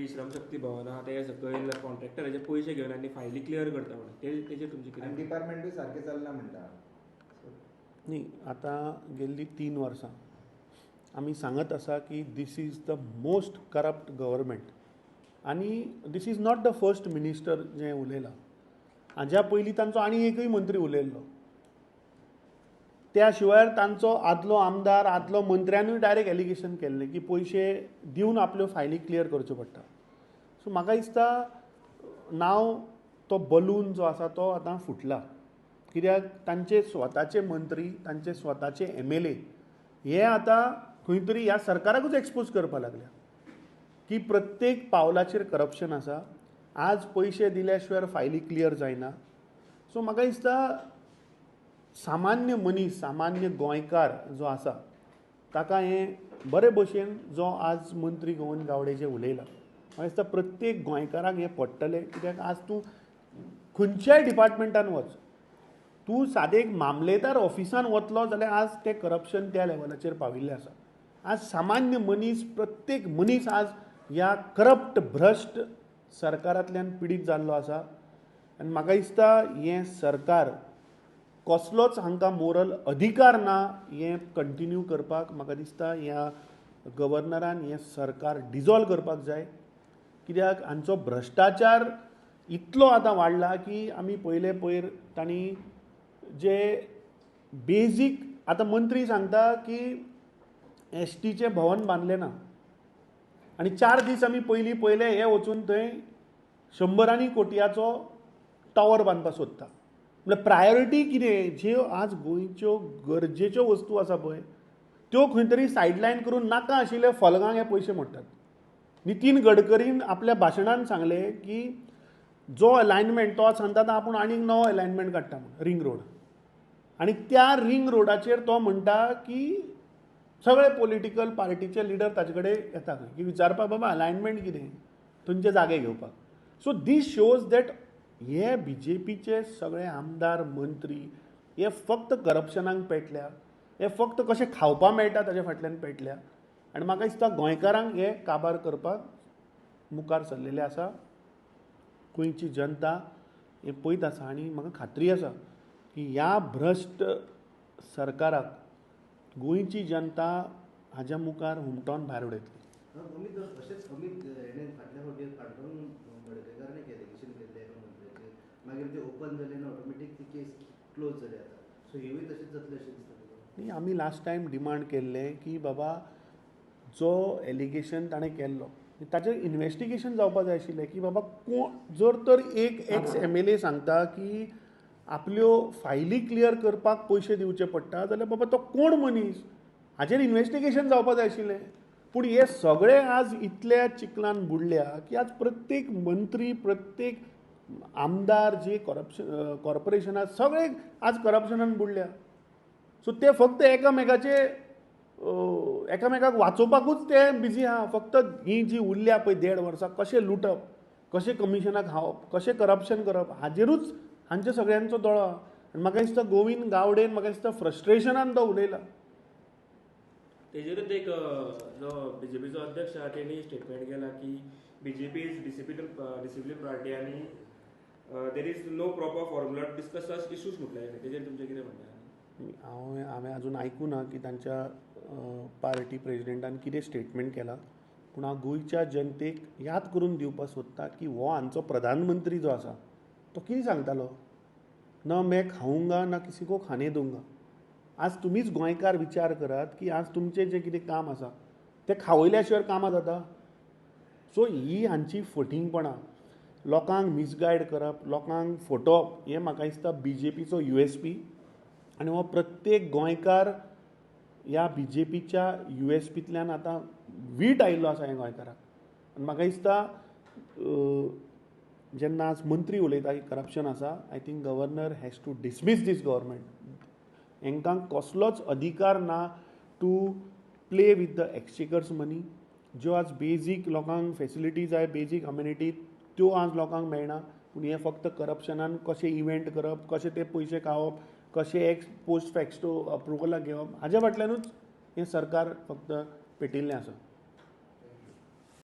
की श्रमशक्ती भवन आहा ते सकयल कॉन्ट्रॅक्टराचे पयशे घेवन आनी फायली क्लियर करता म्हणून, ते तेजेर तुमचें आनी कितें? डिपार्टमेंटूय सारकें चलना म्हणटा. न्ही, आतां गेल्लीं 3 वर्सां आमी सांगत आसा की this is the most corrupt government आनी this is not the first minister जें उलयलां. हाज्या पयलीं तांचो आनी एकूय मंत्री उलयल्लो. त्या शिवाय तांचो आदलो आमदार, आदलो मंत्र्यानूय डायरेक्ट एलिगेशन केल्लें की पयशे दिवन आपल्यो फायली क्लियर करच्यो पडटा. सो म्हाका दिसता नाव तो बलून जो आसा तो आतां फुटला, कित्याक तांचे स्वताचे मंत्री, तांचे स्वताचे एमएलए हे आतां खंय तरी ह्या सरकाराकूच एक्सपोज करपाक लागल्या की प्रत्येक पावलाचेर करप्शन आसा. आज पयशे दिल्या शिवाय फायली क्लियर जायना. सो म्हाका दिसता सामान्य मनीस, सामान्य गोंयकार जो आसा ताका हें बरे भशेन जो आज मंत्री गोविंद गावडे जे उलयला, म्हाका दिसता प्रत्येक गोंयकाराक हें पडटलें. कित्याक आज तूं खंयच्याय डिपार्टमेंटान वच, तूं सादें एक मामलेदार ऑफिसान वतलो जाल्यार आज तें करप्शन त्या लेवलाचेर पाविल्लें आसा. आज सामान्य मनीस, प्रत्येक मनीस आज ह्या करप्ट भ्रश्ट सरकारांतल्यान पिडीत जाल्लो आसा. आनी म्हाका दिसता हें सरकार कसलोच हांकां मोरल अधिकार ना हें कंटिन्यू करपाक. म्हाका दिसता ह्या गव्हर्नरान हें सरकार डिजॉल्व करपाक जाय, कित्याक हांचो भ्रश्टाचार इतलो आतां वाडला की आमी पयले पयर तांणी जे बेजीक, आतां मंत्री सांगता की एसटीचें भवन बांदलें ना आनी 4 दीस आमी पयलीं पयले हे वचून थंय शंबरांनी कोटयाचो टावर बांदपाक सोदता. म्हणल्यार प्रायोरिटी कितें? ज्यो आज गोंयच्यो गरजेच्यो वस्तू आसा पळय, त्यो खंय तरी सायडलायन करून नाका आशिल्ले फोल्गांक हे पयशे मोडटात. नितीन गडकरीन आपल्या भाशणान सांगलें की जो अलायनमेंट तो सांगता, आतां आपूण आनीक नवो अलायनमेंट काडटा म्हूण रिंग रोड, आनी त्या रिंग रोडाचेर तो म्हणटा की सगळे पॉलिटिकल पार्टीचे लिडर ताचे कडेन येता खंय की विचारपाक, बाबा अलायनमेंट कितें, थंयचे जागे घेवपाक. सो these shows that हे बीजेपीचे सगळे आमदार, मंत्री हे फक्त करप्शनाक पेटल्या, हे फक्त कशें खावपा मेळटा ताच्या फाटल्यान पेटल्या. आनी म्हाका दिसता गोंयकारांक हे काबार करपाक मुखार सरलेले आसा. गोंयची जनता हें पळयत आसा आनी म्हाका खात्री आसा की ह्या भ्रश्ट सरकाराक गोंयची जनता हाज्या मुखार हुमटोन भायर उडयतली. अमीत, अशेंच अमीत, हेणें फाटल्या फावटी पांडुरंग मडकयकारान एक एलिगेशन केल्लें एका मंत्र्याचेर, मागीर ते ओपन जालें आनी ऑटोमॅटीक ती केस क्लोज जाली. आतां सो हिवूय तशेंच जातलें अशें दिसता तुका? न्ही, आमी लास्ट टायम डिमांड केल्लें की बाबा जो एलिगेशन ताणें केल्लो ताचेर इनवेस्टिगेशन जावपा जाय आशिल्लें, की बाबा कोण जर तर एक एक्स एमएलए सांगता की आपल्यो फायली क्लियर करपाक पयशे दिवचे पडटा जाल्यार बाबा तो कोण मनीस, हाचेर इनवेस्टिगेशन जावपा जाय आशिल्लें. पूण हे सगळे आज इतल्या चिखलान बुडल्या की आज प्रत्येक मंत्री, प्रत्येक आमदार जे करप्शन कॉर्पोरेशनात सगळे आज करप्शनान बुडल्या. सो ते फक्त एकामेकाचे एकामेकाक वाचोवपाकूच ते बिजी आहा. फक्त ही जी उरल्या पळय देड वर्सां, कशें लुटप, कशें कमिशनां खावप, कशें करप्शन करप, हाजेरूच हांचे सगळ्यांचो दोळो आहा. आनी म्हाका दिसता गोविंद गावडेन, म्हाका दिसता फ्रस्ट्रेशनान तो उलयला. तेजेरूच एक जो बीजेपीचो अध्यक्ष आहा तेणी स्टेटमेंट केला की BJP is discipline party आनी there is no proper formula to discuss such issues म्हटलें. तेजेर तुमचें कितें म्हणणें? हांवें अजून आयकूं ना की तांच्या पार्टी प्रेजिडेंटान कितें स्टेटमेंट केलां, पूण हांव गोंयच्या जनतेक याद करून दिवपाक सोदतां की हो हांचो प्रधानमंत्री जो आसा तो कितें सांगतालो? "न मैं खाऊंगा, ना किसी को खाने दूंगा." आज तुमीच गोंयकार विचार करात की आज तुमचें जें कितें काम आसा तें खावयल्या शिवाय कामां जाता? सो ही हांची फटींगपणां, लोकांक मिसगायड करप, लोकांक फटोवप, हें म्हाका दिसता बीजेपीचो यूएसपी आनी हो प्रत्येक गोंयकार ह्या बीजेपीच्या यूएसपींतल्यान आतां वीट आयिल्लो आसा ह्या गोंयकाराक. आनी म्हाका दिसता जेन्ना आज मंत्री उलयता की करप्शन आसा, I think governor has to dismiss this government. हांकां कसलोच अधिकार ना to play with the exchequer's money. ज्यो आज बेजीक लोकांक फेसिलिटी जाय, बेजीक अमेनिटी, त्यो आज लोकांक मेळना, पूण हें फक्त करप्शनान कशें इवेंट करप, कशें ते पयशे खावप, कशें एक्स पोस्ट फॅक्टो अप्रुवलां घेवप, हाज्या फाटल्यानूच हें सरकार फक्त पेटिल्लें आसा.